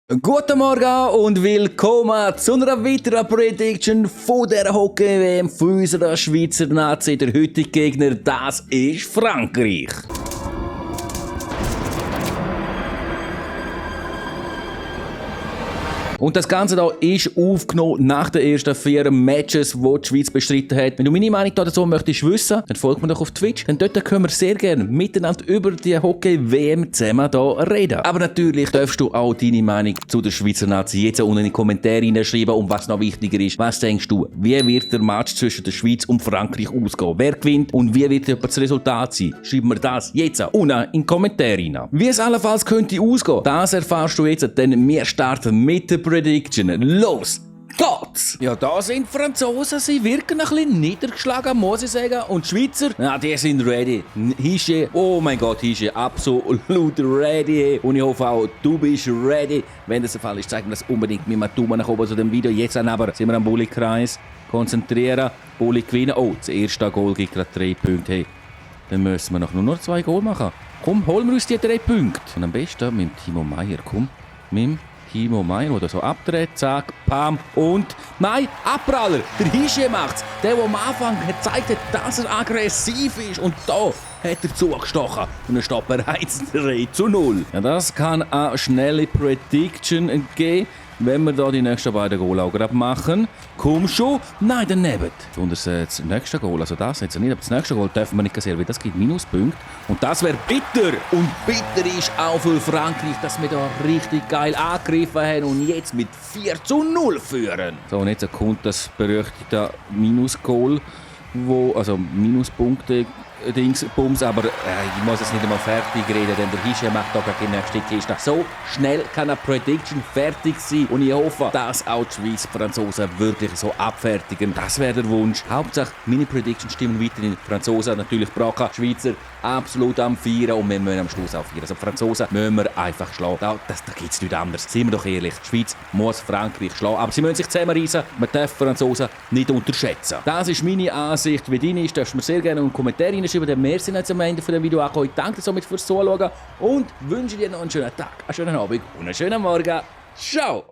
Guten Morgen und willkommen zu einer weiteren Prediction von der Hockey-WM für unsere Schweizer Nazi. Der heutige Gegner, das ist Frankreich. Und das Ganze hier ist aufgenommen nach den ersten 4 Matches, die die Schweiz bestritten hat. Wenn du meine Meinung dazu möchtest wissen, dann folg mir doch auf Twitch. Denn dort können wir sehr gerne miteinander über die Hockey-WM zusammen hier reden. Aber natürlich darfst du auch deine Meinung zu der Schweizer Nazi jetzt unten in die Kommentare hineinschreiben. Und was noch wichtiger ist, was denkst du, wie wird der Match zwischen der Schweiz und Frankreich ausgehen? Wer gewinnt und wie wird das Resultat sein? Schreib mir das jetzt unten in die Kommentare hinein. Wie es allenfalls könnte ausgehen, das erfährst du jetzt, denn wir starten mit der Prediction. Los geht's! Ja, da sind die Franzosen, sie wirken ein bisschen niedergeschlagen, muss ich sagen. Und die Schweizer, ja, die sind ready. Hische, oh mein Gott, Hische, absolut ready. Und ich hoffe auch, du bist ready. Wenn das der Fall ist, zeig mir das unbedingt mit einem Daumen nach oben zu dem Video. Jetzt aber sind wir am Bulli-Kreis. Konzentrieren, Bulli gewinnen. Oh, das erste Goal gibt gerade 3 Punkte. Hey, dann müssen wir nur noch 2 Goal machen. Komm, holen wir uns die 3 Punkte. Und am besten mit Timo Meier, komm. Mit Timo Meier, der so abdreht, zack, pam und nein, Abpraller, der Hische macht's. Der am Anfang gezeigt hat, dass er aggressiv ist und da hat er zugestochen und er steht bereits 3:0. Ja, das kann eine schnelle Prediction geben, wenn wir da die nächsten beiden Goal auch gerade machen. Komm schon! Nein, daneben! Und das nächste Goal, also das jetzt nicht, aber das nächste Goal dürfen wir nicht kassieren, weil das gibt Minuspunkte. Und das wäre bitter! Und bitter ist auch für Frankreich, dass wir da richtig geil angegriffen haben und jetzt mit 4:0 führen. So, und jetzt kommt das berüchtigte Minusgoal, also Minuspunkte. Dingsbums, aber ich muss es nicht einmal fertig reden, denn der Hische macht da gar keine nächste Kiste. So schnell kann eine Prediction fertig sein und ich hoffe, dass auch die Schweiz Franzosen wirklich so abfertigen. Das wäre der Wunsch. Hauptsache, meine Prediction stimmen weiterhin. Die Franzosen natürlich brachen, Schweizer absolut am Feiern und wir müssen am Schluss auch feiern. Also die Franzosen müssen wir einfach schlagen. Da gibt es nichts anderes. Seien wir doch ehrlich. Die Schweiz muss Frankreich schlagen, aber sie müssen sich zusammenreißen. Man darf die Franzosen nicht unterschätzen. Das ist meine Ansicht. Wie deine ist, darfst du mir sehr gerne einen Kommentar reinschreiben. Wir sind jetzt am Ende von dem Video angekommen. Ich danke dir somit fürs Zuschauen und wünsche dir noch einen schönen Tag, einen schönen Abend und einen schönen Morgen. Ciao!